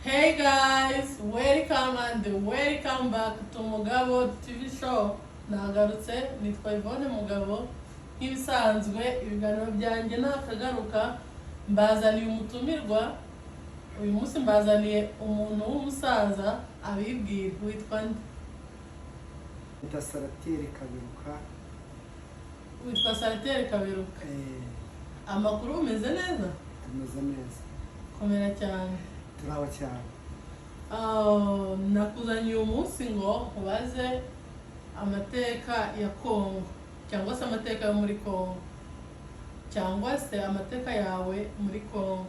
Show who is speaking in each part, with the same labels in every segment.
Speaker 1: Hey guys, welcome and welcome back to Mugabo TV show. Nagarutse, nitwa Yvonne Mugabo. Nk'ibisanzwe ibiganiro byanjye nakagaruka, mbazaniye umutumirwa. Uyu munsi mbazaniye umuntu w'umusaza abibwira. Witwa nde?
Speaker 2: Nitwa Saratiyeri Kaberuka.
Speaker 1: Witwa Saratiyeri Kaberuka. Amakuru, umeze neza?
Speaker 2: Tumeze neza.
Speaker 1: Komera cyane.
Speaker 2: Turaho cyane.
Speaker 1: Ah, nakuzaniye uyu munsi ngo nkubaze amateka ya Kongo, cyangwa se amateka yo muri Kongo, cyangwa se amateka yawe muri Kongo.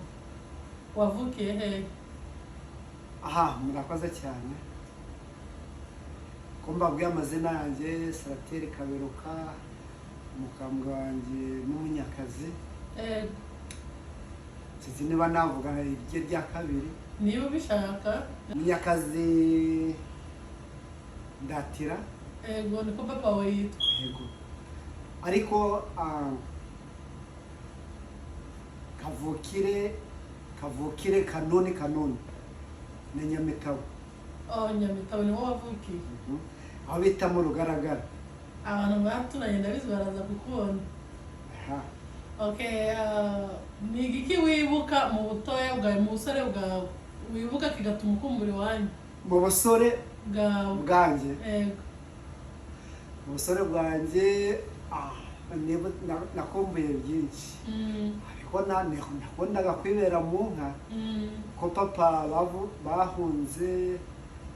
Speaker 1: Wavukiye hehe?
Speaker 2: Aha, murakoze cyane ko mbabwiye amazina yanjye: Saratiyeri Kaberuka, umukambwe wanjye n'umunyakazi. Sinzi niba navuga irye rya kabiri.
Speaker 1: Niba ubishaka.
Speaker 2: Munyakazi Ndatira.
Speaker 1: Ego, niko papa wawe yitwa.
Speaker 2: Yego, ariko kavukire Kanoni ni Nyamitabo.
Speaker 1: Oh, Nyamitabo niho wavukiye?
Speaker 2: Mhm. Aho bita mu Rugaragara.
Speaker 1: Abantu baturanye ndabizi baraza kukubona.
Speaker 2: Aha.
Speaker 1: Okay, ni igiki wibuka mu butoya bwawe, mu busore bwawe, wibuka kigatuma ukumbura iwanyu?
Speaker 2: Mu busore
Speaker 1: bwawe.
Speaker 2: Bwanjye?
Speaker 1: Ego.
Speaker 2: Mu busore bwanjye, nakumbuye byinshi, ariko nakundaga kwibera mu nka, ko papa bahunze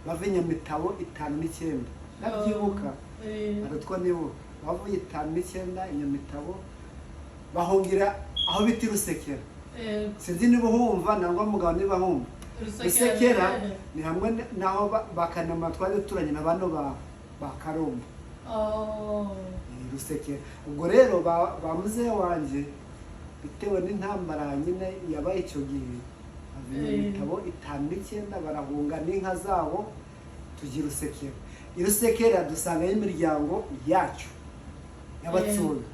Speaker 2: bava i Nyamitabo 59, ndabyibuka. Hari utwo nibuka, bavuye 59 i Nyamitabo, bahungira aho bita i Rusekera. Sinzi niba uhumva nangwa mugabo niba ahumva. Rusekera ni hamwe naho bakanama twari duturanye na bano ba Karombo.
Speaker 1: Oh.
Speaker 2: Rusekera. Ubwo rero ba muzehe wanjye, bitewe n'intambara nyine yabaye icyo gihe, bava i Nyamitabo 59, barahunga n'inka zabo, tujya i Rusekera. I Rusekera dusangayo imiryango yacu y'Abatsunga,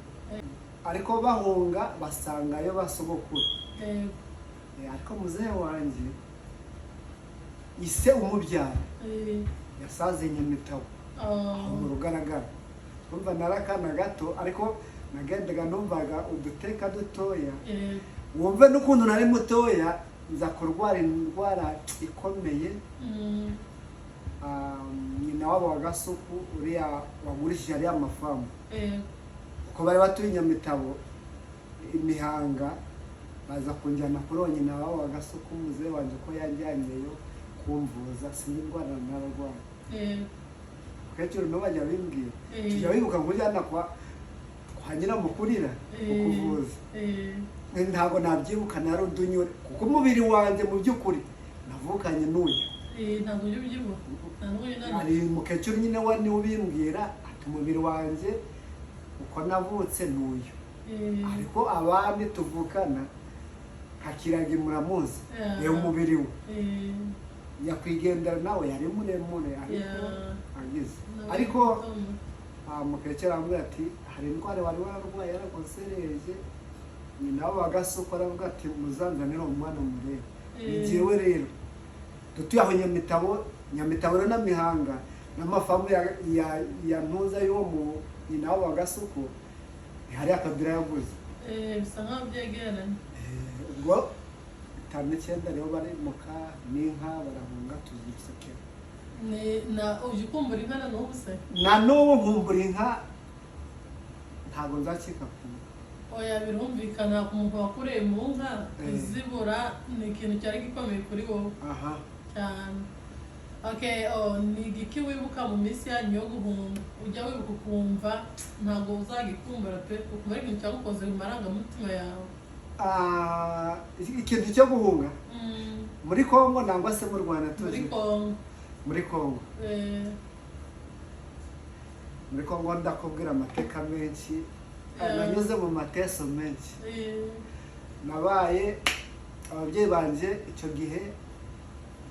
Speaker 2: ariko bahunga basangayo ba sogokuru. Ariko muzehe wanjye, ise umubyara, yasaze Nyamitabo, aho mu Rugaragara. Numva nari akana gato, ariko nagendaga numvaga uduteka dutoya. Wumve n'ukuntu nari mutoya, nza kurwara indwara ikomeye. Nyina wabo wa Gasuku, uriya wagurishije ariya mafamu, kuko bari batuye i Nyamitabo imihanga, baza kunjyana kuri uwo nyina wabo wa Gasuku. Muzehe wanjye ko yanjyanyeyo kumvuza, sinzi indwara nararwaye. Mukecuru n'ubu bajya bimbwira, tujya wibuka nkujyana kwa nyiramukurira kukuvuza. Ntabwo nabyibuka, nari udunyure, kuko umubiri wanjye mu by'ukuri navukanye n'uyu.
Speaker 1: Ntabwo ujya ubyibuha, ntabwo ujya unanirwa.
Speaker 2: Hari umukecuru nyine we niwe ubimbwira, ati umubiri wanjye uko navutse n'uyu, ariko abandi tuvukana nka Kiragi muramuzi, reba umubiri we. Nyakwigendera nawe yari muremure, ariko agize
Speaker 1: Nawe
Speaker 2: ariko
Speaker 1: muto.
Speaker 2: Mukecuru arambwira ati hari indwara wari wararwaye yaragusereje. Nyina wabo wa Gasuku aravuga ati muzanzanire umwana murebe. Ni jyewe rero dutuye aho Nyamitabo. Nyamitabo rero na Mihanga n'amafamu ya ntuza y'uwo mu nyina wabo wa Gasuku, ni hariya Kabila yaguze.
Speaker 1: Bisa nkaho byegeranye.
Speaker 2: Ubwo 59 rero barimuka n'inka, barahunga, tuzi Rusekera.
Speaker 1: Ni na ujya ukumbura inka na n'ubu se?
Speaker 2: Na n'ubu nkumbura inka, ntabwo nzacika ku nka.
Speaker 1: Oya, birumvikana, ku muntu wakuriye mu nka, kuzibura ni ikintu cyari gikomeye kuri wowe.
Speaker 2: Aha.
Speaker 1: Cyane. Okay, oh, ni igiki wibuka mu minsi yanyu yo guhunga, ujya wibuka ukumva ntabwo uzagikumbura pe, ukumva ari ikintu cyagukoze mu marangamutima yawe?
Speaker 2: Ah, ikintu cyo guhunga muri Kongo nangwa se mu Rwanda?
Speaker 1: Muri
Speaker 2: Tuzi
Speaker 1: Kongo.
Speaker 2: Muri Kongo. Muri Kongo ndakubwira amateka menshi. Nanyuze mu mateso menshi. Nabaye ababyeyi banjye icyo gihe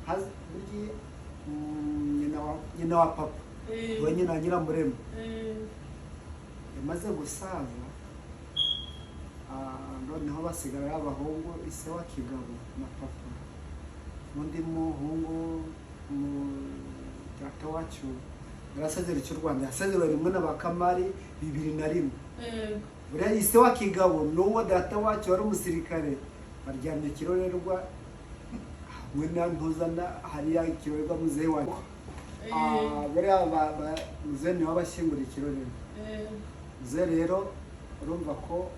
Speaker 2: burya, nyina wa papa, we nyina wa Nyiramurema, yamaze gusaza. Noneho basigara ari abahungu, ise wa Kigabo na papa. N'undi muhungu mu data wacu yarasezera cy'u Rwanda, yasezerewe rimwe na Bakamari 2001. Buriya ise wa Kigabo n'uwo data wacu wari umusirikare baryamye Kirorerwa hamwe na Ntuzana hariya Kirorerwa muzehe wanjye. Buriya muzehe niwe abashyingura Kirorerwa. Muzehe rero urumva ko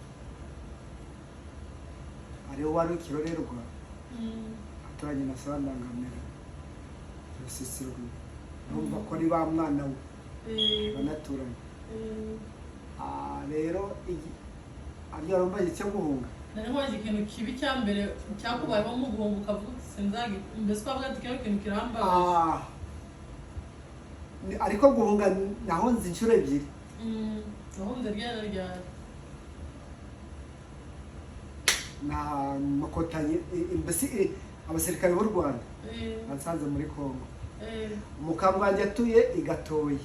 Speaker 2: ariwe wari Kirorerwa, aturanye na Sandangamira Rusisirwa, urumva ko ari ba mwana we banaturanye. Rero aryo warumva cyo guhunga.
Speaker 1: Nari nkoze ikintu kibi cya mbere cyakubayeho mu guhunga, ukavuga uti sinzagi, mbese ukavuga ati kino kintu kirambabaje.
Speaker 2: Ariko guhunga nahunze inshuro ebyiri.
Speaker 1: Wahunze ryari ryari?
Speaker 2: Na makotanyi, mbese abasirikare b'u Rwanda bansanze muri Kongo. Umukambwe wanjye atuye i Gatoyi,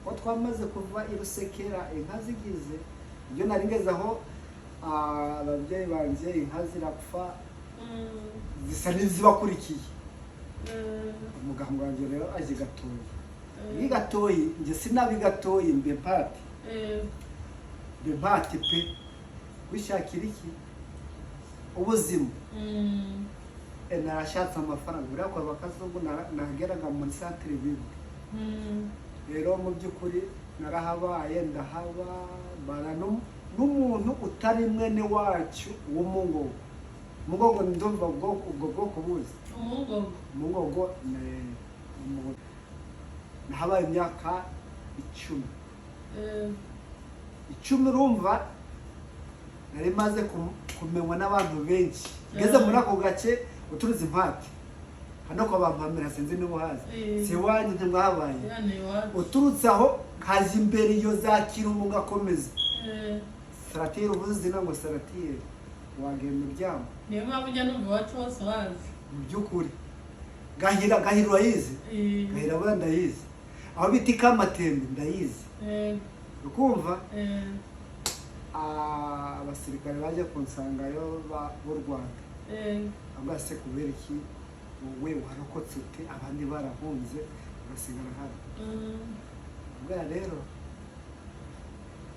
Speaker 2: ko twamaze kuva i Rusekera inka zigize ibyo nari ngeze aho, ababyeyi banjye inka zirapfa, zisa n'izibakurikiye. Umuganga wanjye rero aje i Gatoyi. I Gatoyi njye sinabi Gatoyi, mbe mpati, mbe mpati pe wishakira iki ubuzima. Narashatse amafaranga buriya kwa bakazungu, nageraga muri santire bibi. Rero mu by'ukuri narahabaye, ndahaba bara n'umuntu utari mwene wacu w'umungogo. Mungogo ndumva ubwo bwoko buzi.
Speaker 1: Umungogo.
Speaker 2: Mungogo ni nahabaye imyaka 10. 10, urumva nari maze kumenywa n'abantu benshi ngeze muri ako gace uturutse impate hano kwa Bampamira, sinzi niba uhazi. Si iwanyu, ntimwahabaye?
Speaker 1: Ya, ni iwacu.
Speaker 2: Uturutse aho nkaza imbere iyo za Kirumu ngakomeza Saratiyeri, uvuze izina ngo Saratiyeri wagenda uryama.
Speaker 1: Niyo mpamvu ujya numva iwacu hose wazi.
Speaker 2: Mu by'ukuri Gahira, Gahira urayizi? Gahira buriya ndayizi, aho bita Ikamatembe ndayizi. Ukumva abasirikare baje kunsangayo b'u Rwanda, avuga se kubera iki wowe warokotse ute, abandi barahunze ugasigara hano? Bwa rero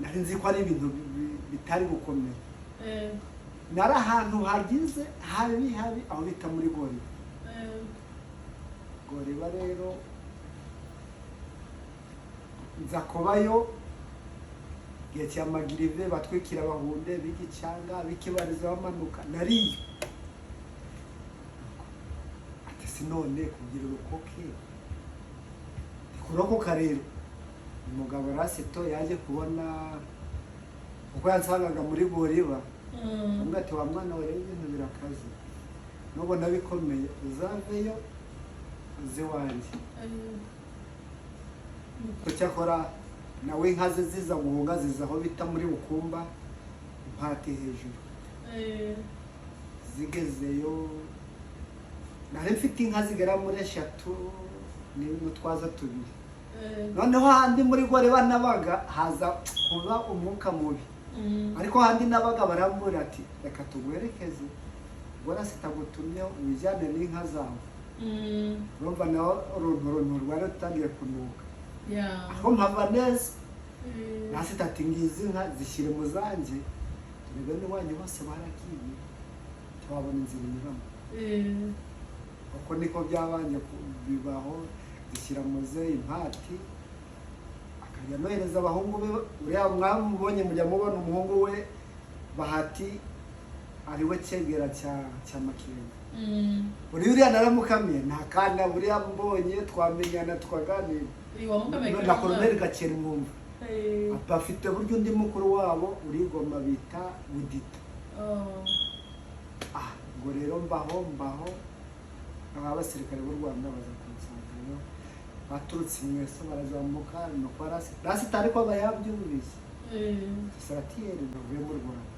Speaker 2: nari nzi ko ari ibintu bitari gukomera. Nari ahantu hagize habi habi, aho bita muri Goriba. Goriba rero nza kubayo igihe cya magirive, batwikira abahunde b'igicanga b'ikibarizo bamanuka, nariyo ati si none kugira urukoke kurokoka. Rero umugabo Rasito yaje kubona uko yansangaga muri Goriba, avuga ati wa mwana we, rero ibintu birakaze, nubona bikomeye uzaveyo uze iwanjye. Cyakora nawe inka ze ziza guhunga, ziza aho bita muri Bukumba impati hejuru. Zigezeyo nari mfite inka zigera muri eshatu n'utwaza tubiri. Noneho handi muri Gore nabaga haza kuba umwuka mubi, ariko handi nabaga barambwira ati reka tuguherekeze, ubwo sitagutumye wijyane n'inka zawe. Urumva naho uruntu runtu rwari rutangiye kunuka, aho mpava neza. Nasita ati ngizi inka zishyire mu zanjye, dore bene wanyu bose baragiye, ntiwabona inzira inyuramo. Uko niko byabanje bibaho, zishyira muze impati, akajya anohereza abahungu be. Uriya mwamubonye, mujya mubona umuhungu we Bahati ari we cyegera cya Makenga. Uriya naramukamiye nta kana, buriya mbonye twamenyana tukaganira.
Speaker 1: Wamukameye?
Speaker 2: Na Koroneli Gakeri mwumva bafite buryo undi mukuru wabo urigoma bita Budita. Ubwo rero mbaho aba basirikare b'u Rwanda baza kunsangayo baturutse Mweso barazamuka, nuko Rasita ariko aba yabyumvise, Saratiyeri bavuye mu Rwanda.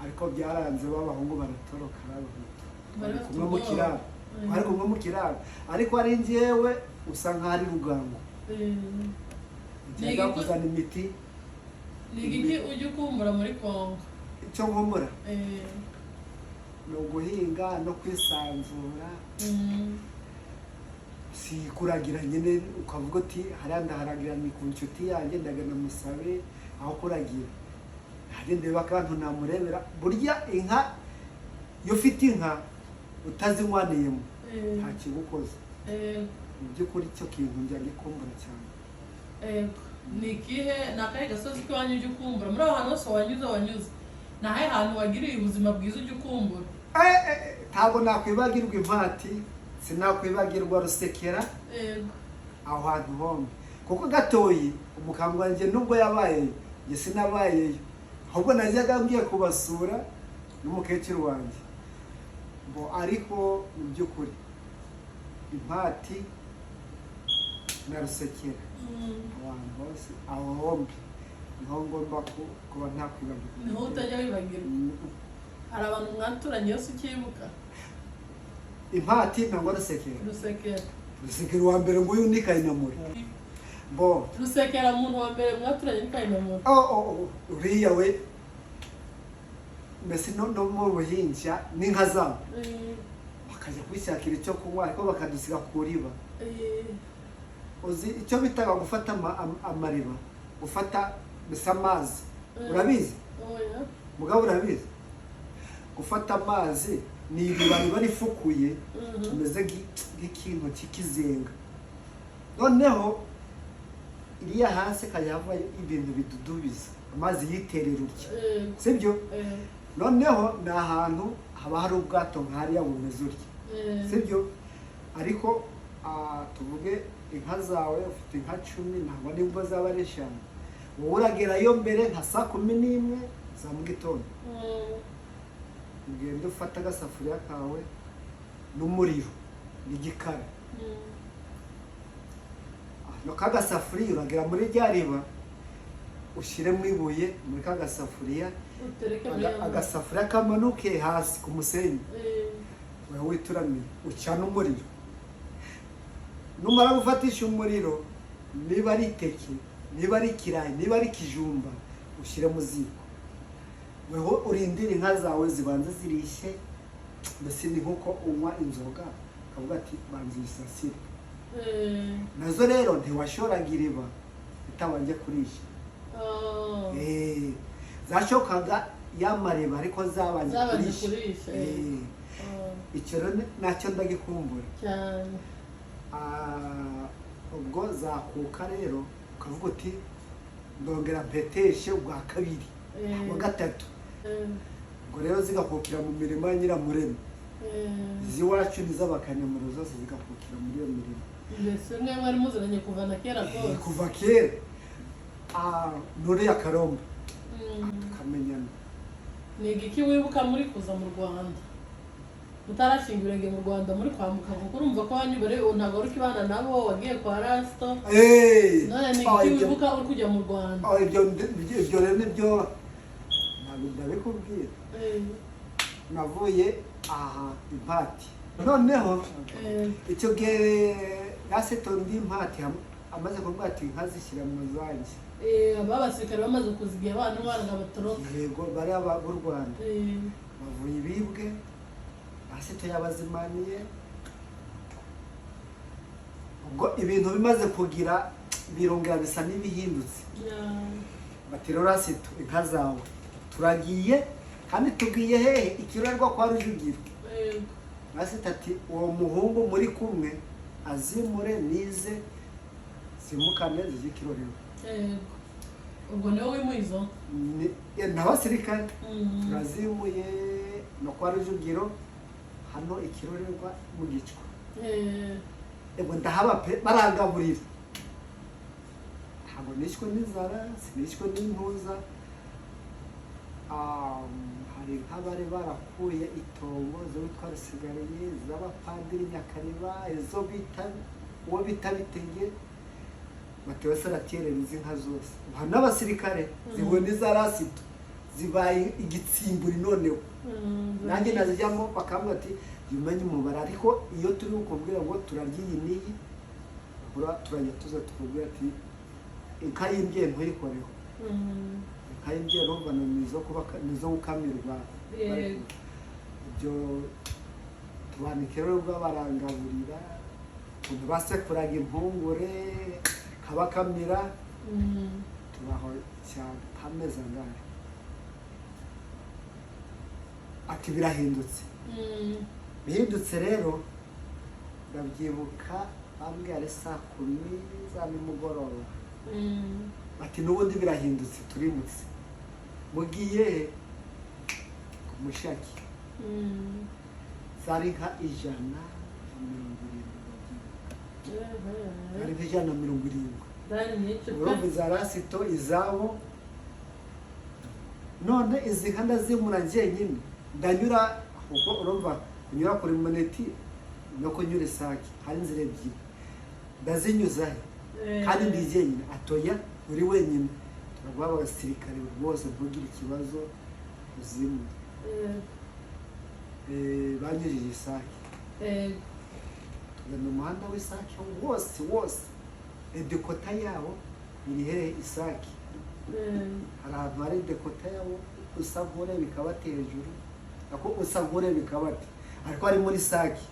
Speaker 2: Ariko byaranze, b'abahungu baratoroka ari abahutu.
Speaker 1: Bari
Speaker 2: Twari
Speaker 1: bafite
Speaker 2: kumwe mu
Speaker 1: ubwoba.
Speaker 2: kiraro, twari kumwe mu kiraro, ariko ari njyewe usa nkaho ari rugango njyaga kuzana imiti.
Speaker 1: Ni igiki ujya ukumbura muri Kongo?
Speaker 2: Icyo nkumbura? Ni uguhinga no kwisanzura. Si kuragira nyine ukavuga uti hariya ndaharagira, ni ku nshuti yanjye, ndagana musabe aho kuragira, nanjye ndeba akantu namurebera. Burya inka, iyo ufite inka utazinywaniyemo, nta kigukoza. Mu by'ukuri icyo kintu njya gikumbura cyane.
Speaker 1: Yego. Ni ikihe, ni akahe gasozi k'iwanyu ujya ukumbura muri aho hantu hose wanyuze? Ni ahahe hantu wagiriye ubuzima bwiza ujya ukumbura?
Speaker 2: Ntabwo nakwibagirwa Impati, sinakwibagirwa Rusekera. Aho hantu hombi, kuko gatoyi umukambwe wanjye nubwo yabayeyo, njye sinabayeyo, ahubwo najyaga ngiye kubasura n'umukecuru wanjye bo. Ariko mu by'ukuri Impati na Rusekera, abantu bose aho hombi niho ngomba kuba ntakwibagirwa.
Speaker 1: Niho utajya wibagirwa? Hari abantu mwaturanye yose ukibuka?
Speaker 2: Impati nangwa Rusekera?
Speaker 1: Rusekera.
Speaker 2: Rusekera uwa mbere nguyu ni Kayinamura bo.
Speaker 1: Rusekera, umuntu wa mbere mwaturanye ni Kayinamura?
Speaker 2: Oh, uriya we mbese no mu buhinja n'inka zabo bakajya kwishakira icyo kunywa, ariko bakadusiga ku riba. Uzi icyo bitaga gufata amariba, gufata mbese amazi? Urabizi?
Speaker 1: Oya.
Speaker 2: Mugabo urabizi, gufata amazi ni iriba riba rifukuye, rimeze nk'ikintu cy'ikizenga, noneho iriya hasi kajya havayo ibintu bidudubiza amazi, yiterera utya, sibyo? Noneho ni ahantu haba hari ubwato nk'hariya bumeze utya, sibyo? Ariko tuvuge inka zawe, ufite inka 10 ntabwo nibwo zaba ari 5, wowe uragerayo mbere nka saa 11 za mu gitondo, ugenda ufata agasafuriya kawe n'umuriro n'igikara. No kagasafuriya uragera muri rya riba, ushyiremo ibuye muri ka gasafuriya,
Speaker 1: Utereke muri ya mazi.
Speaker 2: Agasafuriya kamanuke hasi ku musenyi, wowe wituramiye ucana umuriro. Numara gufatisha umuriro, niba ari iteke, niba ari ikirayi, niba ari ikijumba, ushyire mu ziko, weho urindire inka zawe zibanze zirishye. Mbese ni nk'uko unywa inzoga ukavuga ati banza uyisasire. Nazo rero ntiwashoraga iriba itabanje kurisha. Zashokaga ya mariba ariko zabanje
Speaker 1: Zabanje
Speaker 2: kurisha.
Speaker 1: kurisha.
Speaker 2: Icyo rero nacyo ndagikumbura.
Speaker 1: Cyane.
Speaker 2: Ubwo zakuka rero ukavuga uti ndongera mpeteshe ubwa kabiri, ubwa gatatu. Ubwo rero zigakukira mu mirima ya Nyiramurema. Iz'iwacu n'iz'abakanyamuro zose zigakukira muri iyo mirima.
Speaker 1: Mbese mwe mwari muziranye kuva na kera kose?
Speaker 2: Kuva kera. Nuriya Karombe tukamenyana.
Speaker 1: Ni igiki wibuka muri kuza mu Rwanda, mutarashinga ibirenge mu Rwanda, muri kwambuka? Kuko urumva ko wanyu bari ntabwo wari ukibana nabo, wagiye kwa Rasito. None ni
Speaker 2: Oh,
Speaker 1: igiki
Speaker 2: ibyo
Speaker 1: wibuka uri kujya mu Rwanda?
Speaker 2: Oh, ibyo rero nibyo ntabwo ndabikubwira. Navuye aha Impati, noneho icyo gihe Rasito ndi Impati amaze kuvuga ati inka zishyira mu zanjye.
Speaker 1: Aba basirikare bamaze kuzigiye abana bana batoroka.
Speaker 2: Yego, bariya b'u Rwanda bavuye ibibwe, Rasito yabazimaniye. Ubwo ibintu bimaze kugira birongera bisa n'ibihindutse, bati rero Rasito, inka zawe turagiye, kandi tugiye hehe? Ikirorerwa kwa Rujugiro. Rasito ati uwo muhungu muri kumwe azimure nize zimukane zijye ikirorero.
Speaker 1: Yego, ubwo niwe wimuye izo?
Speaker 2: N'abasirikare turazimuye no kwa Rujugiro hano ikirorerwa mu Gicwa. Ego, ndahaba pe, barangaburira, ntabwo nishwe n'inzara, sinishwe n'intuza. Hari nk'abari barakuye itongo zo witwa Rusigariye, z'abapadiri Nyakariba, izo bita uwo bita Bitege, Matewe Saratiyeri, izi nka zose ubu n'abasirikare zihuye n'iza Rasito zibaye igitsimburi noneho. Nanjye nazijyamo bakambwira ati jya umenya umubare, ariko iyo turi bukubwira ngo turarya iyi n'iyi, turajya tuza tukubwira ati inka y'imbyeyi ntuyikoreho. Inka y'imbyeyi urumva ni izo gukamirwa.
Speaker 1: Yego.
Speaker 2: Ibyo tubanikira rero barangaburira ukuntu basekuraga impungure kabakamira. Tubaho cyane kameze angahe, ati birahindutse. Bihindutse rero, ndabyibuka bambwiye ari saa 10 za nimugoroba. Bati n'ubundi birahindutse, turimutse, mugiye he? Ku Mushaki. Zari nka 170, ndabyibuka. Zari nka 170.
Speaker 1: Zari nyinshi pe.
Speaker 2: Urumva iza rasito izabo. None izi nka ndazimura njyenyine, ndanyura kuko urumva kunyura kuri Muneti no kunyura Isake hari inzira ebyiri, ndazinyuza he? Kandi ndi jyenyine. Atoya, uri wenyine, turaguha abasirikare rwose, ntugire ikibazo, uzimure. Banyujije Isake. Tugenda umuhanda w'Isake wose wose, edikota yabo iri hehe? Isake. Hari ahantu hari dekota yabo, usa nk'ureba ikabati hejuru, ako usa nk'ureba ikabati, ariko ari muri Sake.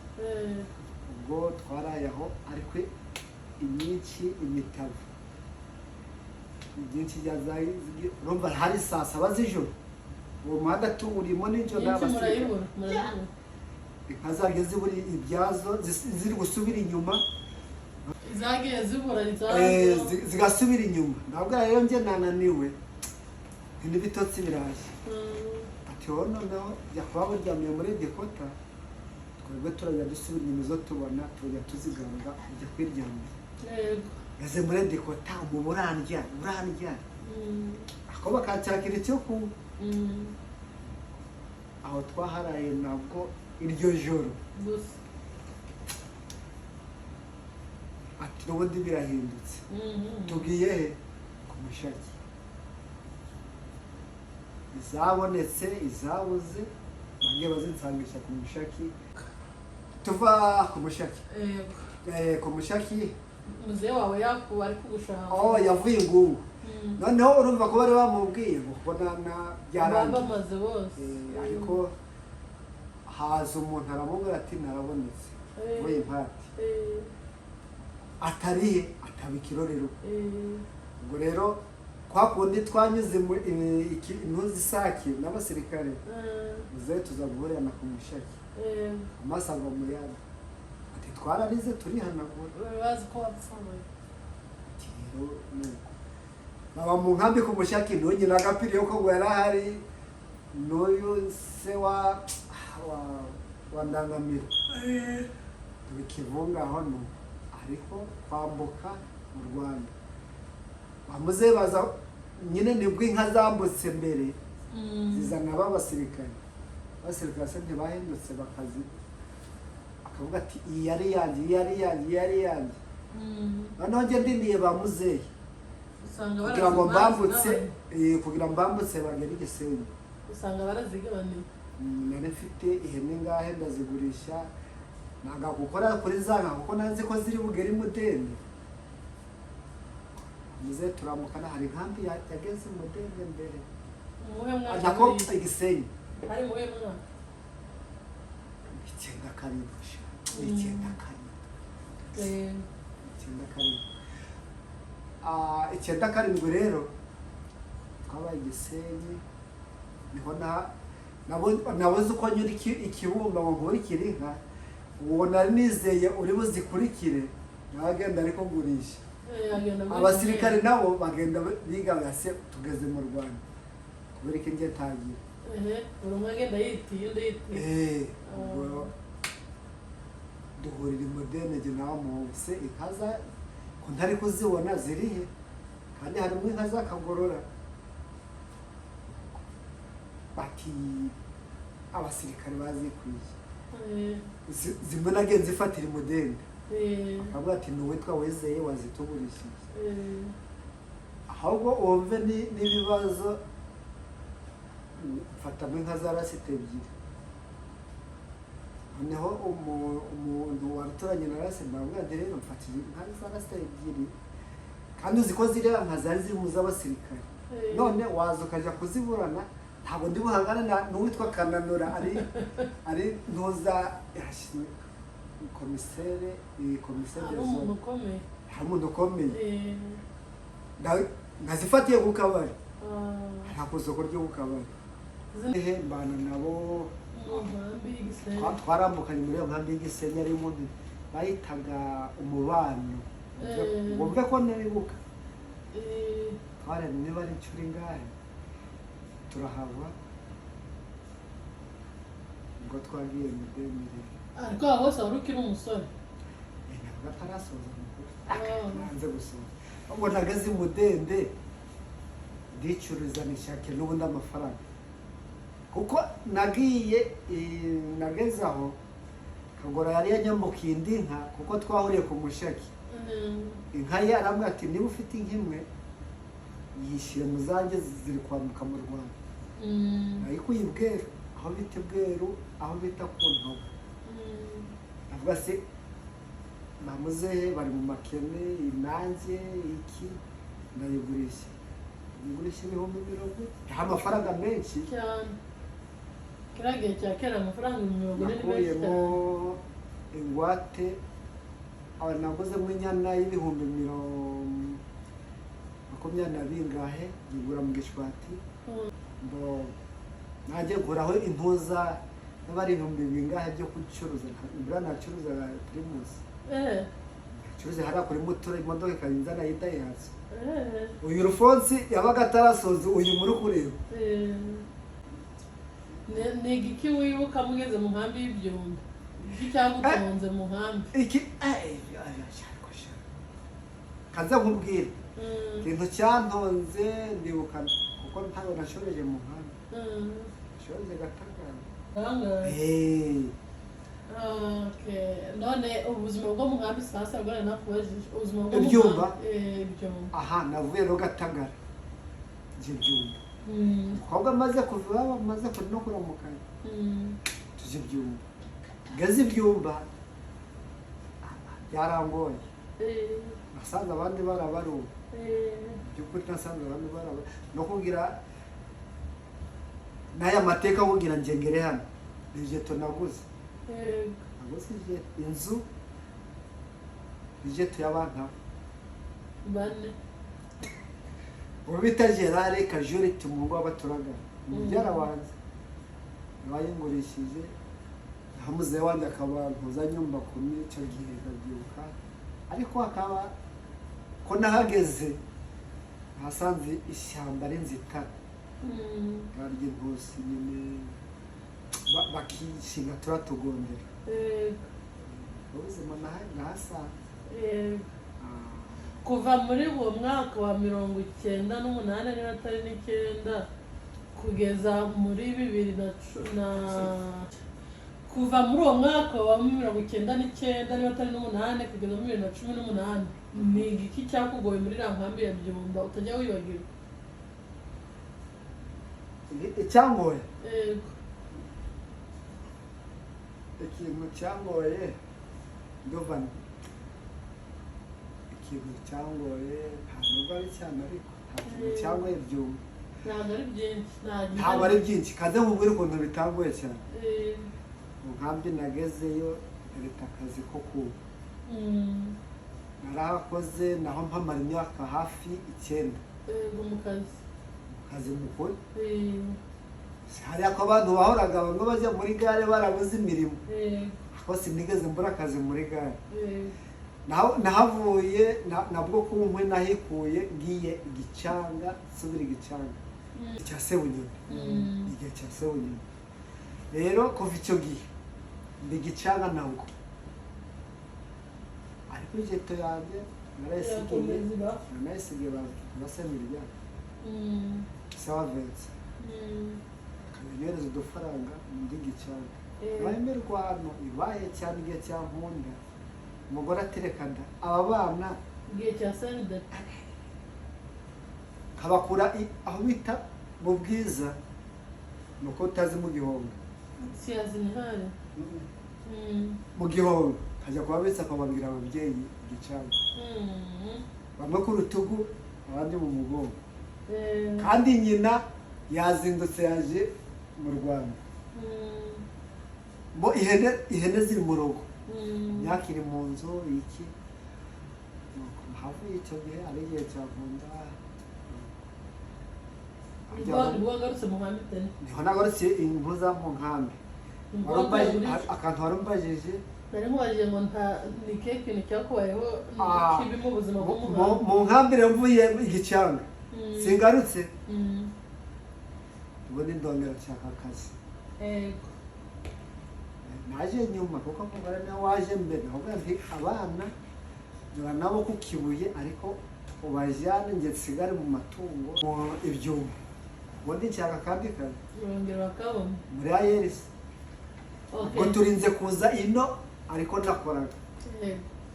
Speaker 2: Ubwo twaraye aho, ariko imyinshi imitavu ibyinshi urumva hari saa 7 z'ijoro, uwo muhanda tuwurimo nijoro.
Speaker 1: Nyinshi.
Speaker 2: N'abasirikare.
Speaker 1: Murayibura, murayibura.
Speaker 2: Inka zagiye zibura ibyazo, ziri gusubira inyuma.
Speaker 1: Zagiye zibura izazo.
Speaker 2: Zigasubira inyuma. Ndabwo rero njye nananiwe, n'ibitotsi biraje. Ati wowe noneho jya kuba buryamiye muri dekota, twebwe turajya dusubira inyuma, izo tubona turajya tuzigarura, ujya kwiryamira. Ngeze muri dekota, ubu burandya burandya. Ako bakanshakira icyo kunywa. Aho twaharaye nabwo iryo joro.
Speaker 1: Gusa.
Speaker 2: Ati n'ubundi birahindutse. Tugiye he? Ku Mushaki. Izabonetse, izabuze bagiye bazinsangisha ku Mushaki. Tuva ku Mushaki. Ku Mushaki.
Speaker 1: Muzehe wawe yakuba ari kugushaka.
Speaker 2: Oh, yavuye ingungu. Noneho urumva ko bari bamubwiye ngo kubona na byarangiye.
Speaker 1: Bamaze bose.
Speaker 2: Ariko haza umuntu aramubwira ati narabonetse. We impati atarihe, ataba ikirorero. Ubwo rero kwa kundi twanyuze mu intuzi Isake n'abasirikare, muzehe tuza guhurirana ku Mushaki. Amaso agwa mu yandi, ati twararize turihanagura.
Speaker 1: Bari bazi ko wapfuye.
Speaker 2: Ati rero nuko baba mu nkambi ku Mushaki, n'uyu n'agapira ko ngo yari ahari, n'uyu se wa Ndangamiro ikivunga aho nuko. Ariko kwambuka mu Rwanda bamuze baza nyine, nibwo inka zambutse mbere. Zizana b'abasirikare, abasirikare se ntibahindutse bakazi, akavuga ati iyi yari yanjye, iyi yari yanjye, iyi yari yanjye. Noneho njye ndindiye ba muzehe
Speaker 1: Usanga
Speaker 2: kugira ngo mbambutse,
Speaker 1: barazigabaniye.
Speaker 2: kugira ngo mbambutse bagere i Gisenyi.
Speaker 1: Usanga barazigabaniye.
Speaker 2: Nari mfite ihene ngahe, ndazigurisha, nanga gukora kuri za nka kuko nanzi ko ziri bugere i Mudende. Muzehe turamukana, hari inkambi yageze i Mudende mbere.
Speaker 1: Muhe mwaka?
Speaker 2: Nako Igisenyi.
Speaker 1: Hari muhe mwaka?
Speaker 2: 97 sha, 97. 97. 97 rero twabaye Igisenyi, niho nabuze uko nyura ikibumba ngo nkurikire inka. Uwo nari nizeye uri buzikurikire nawe agenda ariko ngurisha.
Speaker 1: Agenda muri
Speaker 2: Abasirikare nabo bagenda bigaga se tugeze mu Rwanda, kubera ko njye ntagira.
Speaker 1: Ehe, buri umwe agenda yitiye undi yitiye.
Speaker 2: Ubwo duhurira i Mudende jye nawe muhungu se, inka za ko ntari kuzibona zirihe? Kandi harimo inka z'akagorora. Bati abasirikare bazikwiye. Zimwe nagiye nzifatira i Mudende. Akavuga ati ni uwitwa Wizeye wazitugurishije. Ahubwo wumve n'ibibazo, mfatamo inka za rasite ebyiri. Noneho umuntu waraturanye na rasite ndamubwira ati rero mfatira inka za rasite ebyiri, kandi uzi ko ziriya nka zari ziri mu z'abasirikare. None waza ukajya kuziburana. Ntabwo ndi buhangane n'uwitwa Kananura, ari ntuza yashyizwe komisere, iyi komisere
Speaker 1: Ari
Speaker 2: de
Speaker 1: umuntu
Speaker 2: zone.
Speaker 1: ukomeye.
Speaker 2: Hari umuntu ukomeye. Nazifatiye ku kabari. Nta ku isoko ryo ku kabari. Hehe mbana nabo.
Speaker 1: Mu nkambi y'Igisenyi.
Speaker 2: Twarambukanye muri iyo nkambi y'Igisenyi, ari umuntu bayitaga Umubano. Wumve ko nibuka. Twaremye niba ari inshuro ingahe turahava, ubwo twagiye mu 2000.
Speaker 1: Ariko aho hose wari ukiri umusore.
Speaker 2: Ntabwo atarasoza amakuru.
Speaker 1: Ah.
Speaker 2: Nanze gusoza, ubwo nageze i Mudende ndicuruza nishakira n'ubundi amafaranga, kuko nagiye nageze aho Kagora yari yanyambukiye indi nka, kuko twahuriye ku mushaki. Inka ye arambwira ati: "Niba ufite inka imwe, yishyire mu zanjye ziri kwambuka mu Rwanda." Nayikuye i Bweru, aho bita i Bweru, aho bita ku Ntobo. Avuga se bamuzehe bari mu makene, inange iki, ndayigurisha, nyigurisha 40,000, nta mafaranga menshi.
Speaker 1: Cyane, kiriya gihe cya kera amafaranga 40,000 ni menshi
Speaker 2: Nakuyemo
Speaker 1: cyane.
Speaker 2: ingwate, aba naguzemo inyana y'ibihumbi 20 na bingahe, nyigura mu Gishwati. Mbo nanjye nkuraho intuza niba ari ibihumbi bingahe byo gucuruza. Mbura nacuruza Primus. Nacuruza hariya kuri Mutura, imodoka ikaba y'Idayihatsu. Uyu Rufonsi yabaga atarasoza, uyu muri kureba.
Speaker 1: Ni igiki wibuka mugeze mu nkambi y'Ibyumba? Iki cyagutonze mu nkambi?
Speaker 2: Iki kaza nkubwire. Ikintu cyantonze ndibuka, kuko ntabwo nashoreje mu nkambi. Nashoreje Gatagara.
Speaker 1: Kangahe?
Speaker 2: Eh.
Speaker 1: Okay. None ubuzima bwo mu nkambi, sasa bwo nari nakubajije ubuzima bwo mu
Speaker 2: Ibyumba?
Speaker 1: nkambi, Ibyumba.
Speaker 2: Aha navuye rero Gatagara njya Ibyumba. Umukobwa amaze kuva iwabo, amaze no kuramukanya, tujya Ibyumba. Ngeze Ibyumba byarangoye. Nasanze abandi barabaruwe. By'ukuri nasanze abandi baraba no kugira n'aya mateka, kugira ngengere hano ni jeto naguze. Naguze inzu, ijeto y'abantu
Speaker 1: Bane.
Speaker 2: Uwo bita Gerard Kajuriti, umuhungu w'abaturagara, mubyara wanjye wayingurishije, muzehe wanjye akaba mpuzanyumba kumi icyo gihe, ndabyibuka. Ariko hakaba ko nahageze nasanze ishyamba ari nzitane. Barya intusi nyine, bakishinga turatugondera. Ubuzima nahasanze. Ah,
Speaker 1: Kuva muri uwo mwaka wa 98, niba atari n'icyenda, kugeza muri bibiri na kuva muri uwo mwaka wa 99, niba atari n'umunani, kugeza muri 2018, ni igiki cyakugoye muri iriya nkambi ya Byumba utajya wibagirwa?
Speaker 2: Icyangoye?
Speaker 1: Yego.
Speaker 2: Ikintu cyangoye, ndumva ikintu cyangoye nta nubwo ari cyane, ariko nta kintu cyangoye Byumba.
Speaker 1: Ntabwo ari byinshi,
Speaker 2: Ntabwo ari byinshi. Kaze nkubwire ukuntu bitangoye cyane. Mu nkambi nagezeyo leta akazi ko kuba narahakoze, naho mpamara imyaka hafi 9.
Speaker 1: Yego, mu kazi.
Speaker 2: Mu kazi mukuru. Hariya ko abantu bahoraga bamwe bajya muri gare barabuze imirimo, ariko sinigeze mbura akazi muri gare. Nahavuye nabwo ku nkwi nahikuye, ngiye Igicanga, nsubira Igicanga cya Sebunyoni. Igihe cya Sebunyoni rero, kuva icyo gihe ndi Gicanga nabwo, ariko ijeto yanjye narayisigiye.
Speaker 1: Irakomeza iba.
Speaker 2: Narayisigiye basemiryango sawa Vincent, akajya udufaranga ndi Gicanga. Ibaye imirwano, ibaye cyane igihe cya Nkunda, umugore atereka da aba bana.
Speaker 1: Igihe cya CNDP.
Speaker 2: Nkabakura aho bita mu Bwiza, ni uko utazi mu Gihonga.
Speaker 1: Siyazinihari.
Speaker 2: Mu Gihonga nkajya kubabitsa, akababwira ababyeyi Gicanga, bamwe ku rutugu, abandi mu mugongo. Kandi nyina Yazindutse yaje mu Rwanda. Bo ihene ziri mu rugo, imyaka iri mu nzu iki. Nuko havuye icyo gihe ari igihe cya Vunda.
Speaker 1: Nibwo wagarutse mu nkambi tena?
Speaker 2: Niho nagarutse impuza mu nkambi.
Speaker 1: Nibwo
Speaker 2: Akantu warumbajije.
Speaker 1: Nari nkubajije ngo nta ni ikihe kintu cyakubayeho kibi mu buzima bwo mu nkambi?
Speaker 2: Mu nkambi rero mvuye igicanga, singarutse, ubundi ndongera nshaka akazi. Naje nyuma kuko umugore nawe waje mbere, ahubwo nti abana nyura nabo ku Kibuye, ariko ubajyane njye nsigare mu matungo mu ibyuma, ubundi nshaka akandi kazi.
Speaker 1: Urongera bakabona?
Speaker 2: Muri ayerisi. Ubwo turinze kuza ino, ariko nakoraga.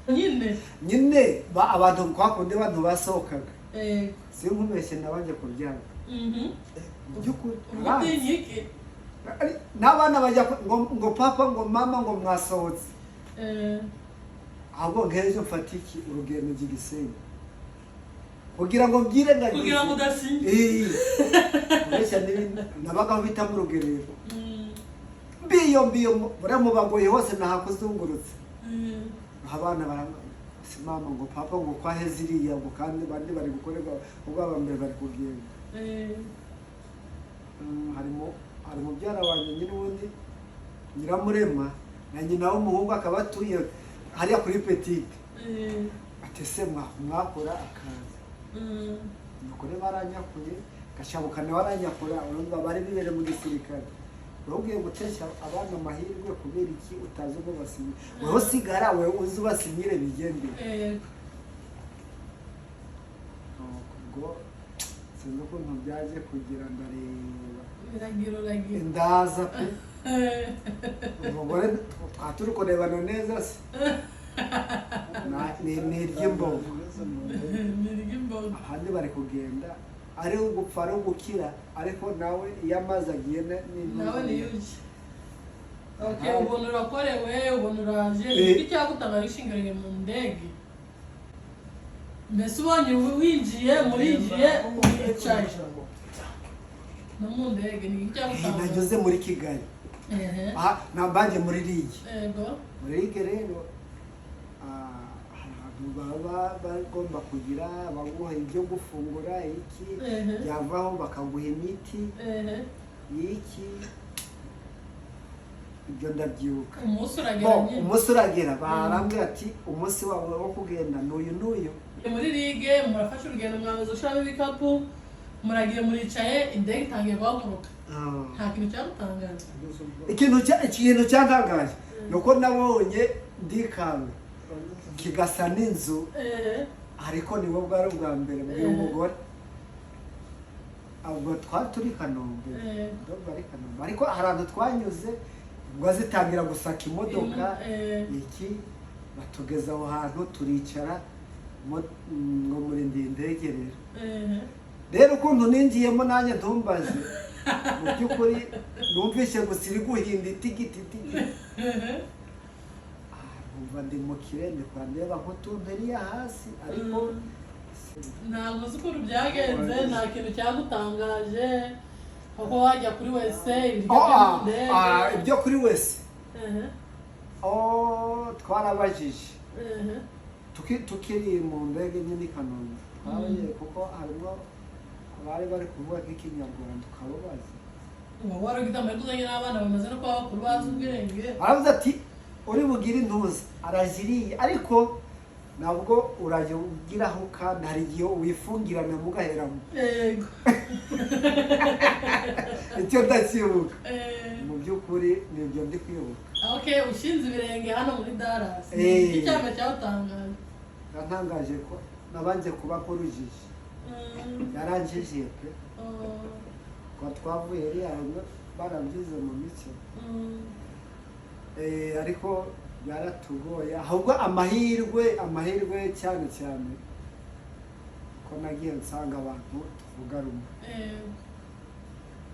Speaker 1: Nyine.
Speaker 2: Nyine abantu kwa kundi abantu basohokaga, sinkubeshye, nabanje kubyanga. Mu by'ukuri
Speaker 1: Ubwo utinya iki?
Speaker 2: N'abana bajya ngo papa, ngo mama, ngo mwasohotse. Ahubwo nk'ejo mfata iki urugendo njya i Gisenyi kugira ngo mbyirengagize.
Speaker 1: Kugira ngo udasinya.
Speaker 2: Eh, kubeshya n'ibindi nabagaho bita mu Rugerero. Mbiyo mbiyo buriya mu Bagoyi hose nahakuzungurutse. Abana baranga si mama, ngo papa, ngo kwa heziriya, ngo kandi bandi bari gukorerwa ubwo aba mbere bari kugenda. Harimo hari mubyara wanjye nyine ubundi Nyiramurema na nyina w'umuhungu akaba atuye hariya kuri Petite. Ati se mwakora akaza. Nuko rero baranyakuye, Gashabukana baranyakura. Urumva bari bibereye mu gisirikare, wowe ugiye gutesha abana amahirwe kubera iki utazi uko basinyira? Wowe usigara, wowe uzi ubasinyire bigendere. Nuko ubwo sinzi ukuntu byaje kugira, ndareba.
Speaker 1: Biragira uragira.
Speaker 2: Ndaza pe. Umugore twaba turi kurebana neza se. Ni iry'imbogo.
Speaker 1: Ni iry'imbogo.
Speaker 2: Abandi bari kugenda, ari ugupfa ari ugukira, ariko nawe iyo amazi agiye
Speaker 1: Nawe niyushye. Okay, ubona urakorewe, ubona uraje. Iki cyagutanga wishingiriye mu ndege, mbese ubonye winjiye, murinjiye, uricaye no mu ndege, ni iki cyagutanga?
Speaker 2: Nageze muri Kigali. Aha nambanje muri RIG. Muri RIG rero, hari ahantu baba bagomba kugira baguha ibyo gufungura iki, byavaho bakaguha imiti iki, ibyo ndabyibuka.
Speaker 1: Umunsi uragera
Speaker 2: Bo,
Speaker 1: nyine.
Speaker 2: Umunsi uragera, barambwira ati umunsi wawe wo kugenda n'uyu n'uyu.
Speaker 1: Muri RIG murafashe urugendo, mwamaze gushiramo ibikapu, muragiye, muricaye, indege itangiye guhaguruka. Nta kintu cyagutangaza?
Speaker 2: Ikintu cyantangaje ni uko nabonye ndikanga kigasa n'inzu, ariko nibwo bwari ubwa mbere mbwira umugore. Ubwo twari turi i Kanombe. Ndumva ari Kanombe, ariko hari ahantu twanyuze ubwo zitangira gusaka imodoka. Iki batugeza aho hantu turicara ngo murindiye indege rero. Rero ukuntu ninjiyemo nanjye ntumbaze, mu by'ukuri numvise gusa iri guhinda itigiti itigiti. Numva ndi mu kirere kwa ndeba nk'utuntu iriya hasi, ariko
Speaker 1: Ntabwo uzi ukuntu byagenze, nta kintu cyagutangaje kuko wajya kuri WC, ibiryo
Speaker 2: Oh,
Speaker 1: byo mu ndege?
Speaker 2: Ibyo kuri WC, oh, twarabajije. Tukiri mu ndege nyine i Kanombe, twabajije kuko harimo abari bari kuvuga nk'ikinyarwanda, ukababaza.
Speaker 1: Uba wari ufite amahirwe uzanye n'abana bamaze no kuba bakuru bazi ubwenge.
Speaker 2: Aravuze ati uri bugire intuza arajiriye, ariko nabwo urajya ugiraho kandi hari igihe wifungirana mugaheramo. Icyo ndacyibuka. Mu by'ukuri ni ibyo ndi kwibuka.
Speaker 1: Okay, ushinze ibirenge hano muri Dallas, iki cyamba cyatangaje?
Speaker 2: Yantangaje ko nabanje kuba nkurujije. Yaranjije pe. Kwa twavuye hariya bamwe barabyize mu mico. Ariko byaratugoye, ahubwo amahirwe cyane cyane ko nagiye nsanga abantu tuvuga rumwe,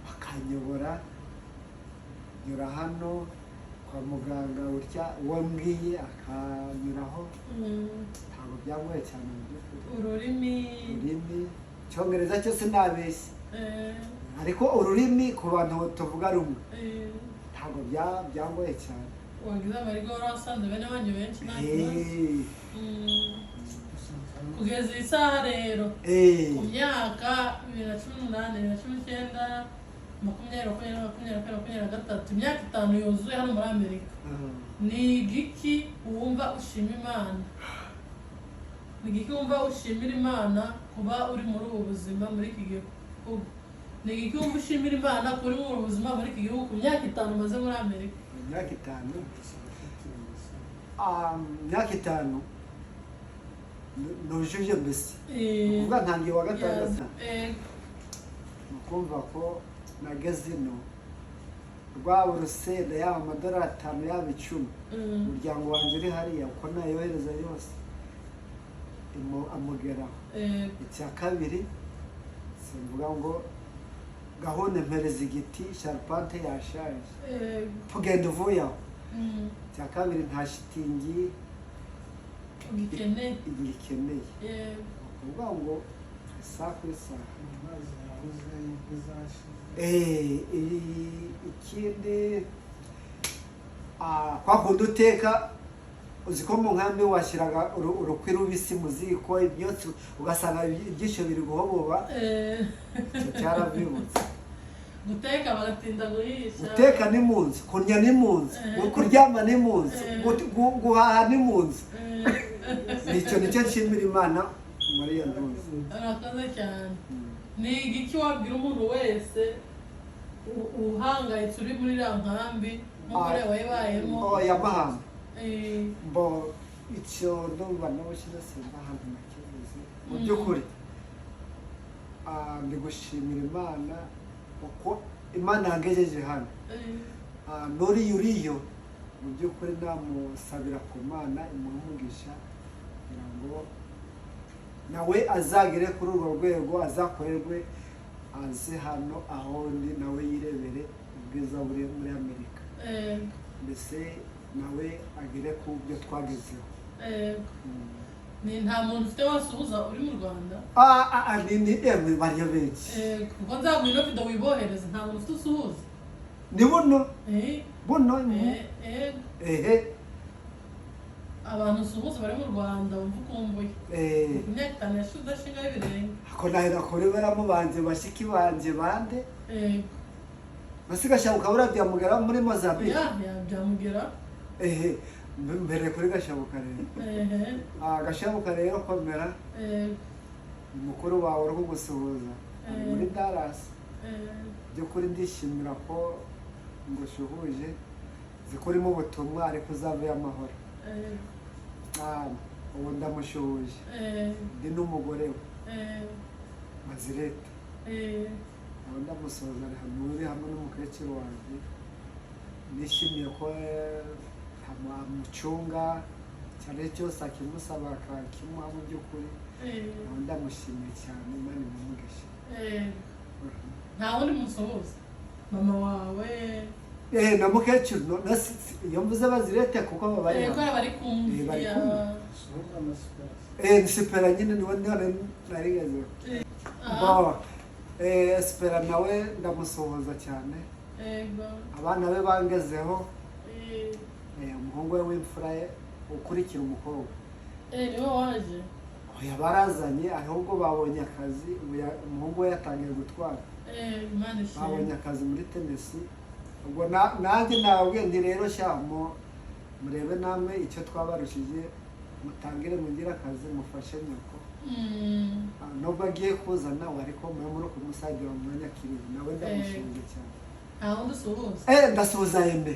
Speaker 2: bakanyobora, nyura hano kwa muganga utya, uwo mbwiye akanyuraho. Ntabwo byangoye cyane mu by'ukuri.
Speaker 1: Ururimi.
Speaker 2: Ururimi, icyongereza cyose nabeshye. Ariko ururimi ku bantu tuvuga rumwe
Speaker 1: Eh,
Speaker 2: ntabwo byangoye cyane.
Speaker 1: Wagize amahirwe, wari wasanze bene wanyu benshi, nta kibazo. Kugeza iyi saha rero, ku myaka 2018, 2019, 20, 20, 22, 23, imyaka 5 yuzuye hano muri Amerika, ni igiki wumva ushima Imana? Ni igiki wumva ushimira Imana kuba uri muri ubu buzima muri iki gihugu? Ni igiki wumva ushimira Imana kuba uri muri ubu buzima muri iki gihugu ku myaka 5 umaze muri Amerika?
Speaker 2: Imyaka 5, imyaka 5 nujuje mbese, kuvuga ntangiye wa gatandatu, ni ukumva ko nageze ino rwaba urusenda, yaba amadolari 5, yaba 10, umuryango wanjye uri hariya uko nayohereza yose amugeraho. Icya kabiri, simvuga ngo gahunda mpereza igiti, charpente yashaje, tugenda uvuye aho. Icya kabiri, nta shitingi
Speaker 1: ugikeneye.
Speaker 2: Igikeneye. Ni ukuvuga ngo isaha ku isaha.
Speaker 3: Amazi yabuze, inkwi zashize.
Speaker 2: Ikindi, kwa kundi uteka, uzi ko mu nkambi washyiraga urukwi rubisi mu ziko, imyotsi ugasanga ibyishyo biri guhoboba. Icyo cyarabyibutse.
Speaker 1: Guteka bagatinda guhisha.
Speaker 2: Guteka ni mu nzu, kurya ni mu nzu, kuryama ni mu nzu, guhaha ni mu nzu. Nicyo nicyo nshimira Imana muri iyo ntuzi.
Speaker 1: Urakoze cyane. Ni igiki wabwira umuntu wese uhangayitse uri muri iriya nkambi nk'uko uriya wayibayemo?
Speaker 2: Oh, ya mahamba. Mbo icyo ndumva n'ubushize simba ahantu nakivuze. Mu by'ukuri, ndi gushimira Imana uko Imana yangejeje hano. N'uriya uriyo, mu by'ukuri namusabira ku Mana imuhe umugisha kugira ngo nawe azagere kuri urwo rwego, azakorerwe, aze hano aho ndi nawe yirebere ubwiza buri muri Amerika, mbese nawe agere ku byo twagezeho.
Speaker 1: Ni nta muntu ufite wasuhuza uri mu Rwanda?
Speaker 2: Ni emwe bariyo benshi.
Speaker 1: Kuko nzaguha ino video wibohereza. Nta muntu ufite usuhuza?
Speaker 2: Ni buno. Buno. Ehe.
Speaker 1: Abantu usuhuza bari mu Rwanda wumva ukumbuye, imyaka 5 yashize udashingaho ibirenge.
Speaker 2: Ako nahera kuri baramu banje, bashiki banje bande. Basi Gashabuka buriya byamugera muri Mozambique.
Speaker 1: Ya, byamugera.
Speaker 2: Ehe, mbere kuri Gashabuka rero. Gashabuka rero, komera. Ni mukuru wawe uri kugusuhuza, ari muri Dallas. By'ukuri ndishimira ko ngushuhuje, nzi ko urimo ubutumwa ariko uzaveyo amahoro. Ubu ndamushuhuje, ndi n'umugore we Mazirete. Ubu ndamusuhuza, ari hamwe, uri hamwe n'umukecuru wanjye. Nishimiye ko amucunga cyane, cyose akimusaba akakimuha mu by'ukuri. Ubu ndamushimiye cyane, Imana imugisha.
Speaker 1: Nta wundi musuhuza? Mama wawe?
Speaker 2: Na mukecuru iyo mvuze Bazirete kuko baba bari
Speaker 1: ko
Speaker 2: hamwe.
Speaker 1: bari kumwe.
Speaker 2: Bari
Speaker 1: Ya.
Speaker 2: kumwe.
Speaker 3: Suhuza na Superasi.
Speaker 2: Ni Sipera nyine, niwe narigeze. Bo Sipera nawe ndamusuhuza cyane. Abana be bangezeho. Umuhungu we w'imfura ye ukurikira umukobwa.
Speaker 1: Niwe waje?
Speaker 2: Oya, barazanye, ahubwo babonye akazi. Ubu umuhungu we yatangiye gutwara.
Speaker 1: Imana ishimwe.
Speaker 2: Babonye akazi muri Tennessee. Ubwo nanjye nababwiye nti rero sha murebe namwe icyo twabarushije, mutangire mugire akazi, mufashe nyoko. Nubwo agiye kuza nawe, ariko mube muri kumusagira mu mwanya akiriho. Nawe ndamushimye cyane.
Speaker 1: Nta wundi usuhuza?
Speaker 2: Ndasuhuza Embe.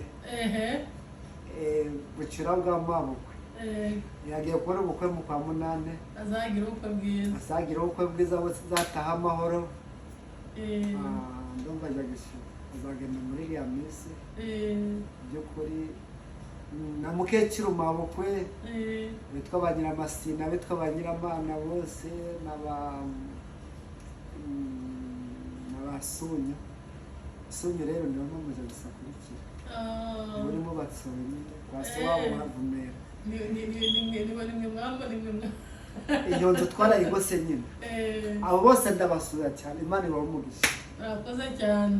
Speaker 2: Bukira bwa mabukwe. Yagiye gukora ubukwe mu kwa munani.
Speaker 1: Azagira ubukwe bwiza.
Speaker 2: Azagira ubukwe bwiza, buzataha amahoro. Ndumva ajya gushyira, azagenda muri iriya minsi. By'ukuri, na mukecuru mabukwe, bitwa ba Nyiramasina, bitwa ba Nyiramana bose, n'aba Sunyu. Sunyu rero niwe mpamvu gusa akurikira. Burimo batsobe nyine kwa se wabo bavumera.
Speaker 1: Ni mwe mwamba, ni mwe
Speaker 2: Iyo nzu twarayigose nyine. Abo bose ndabasura cyane, Imana ibahe umugisha.
Speaker 1: Murakoze cyane.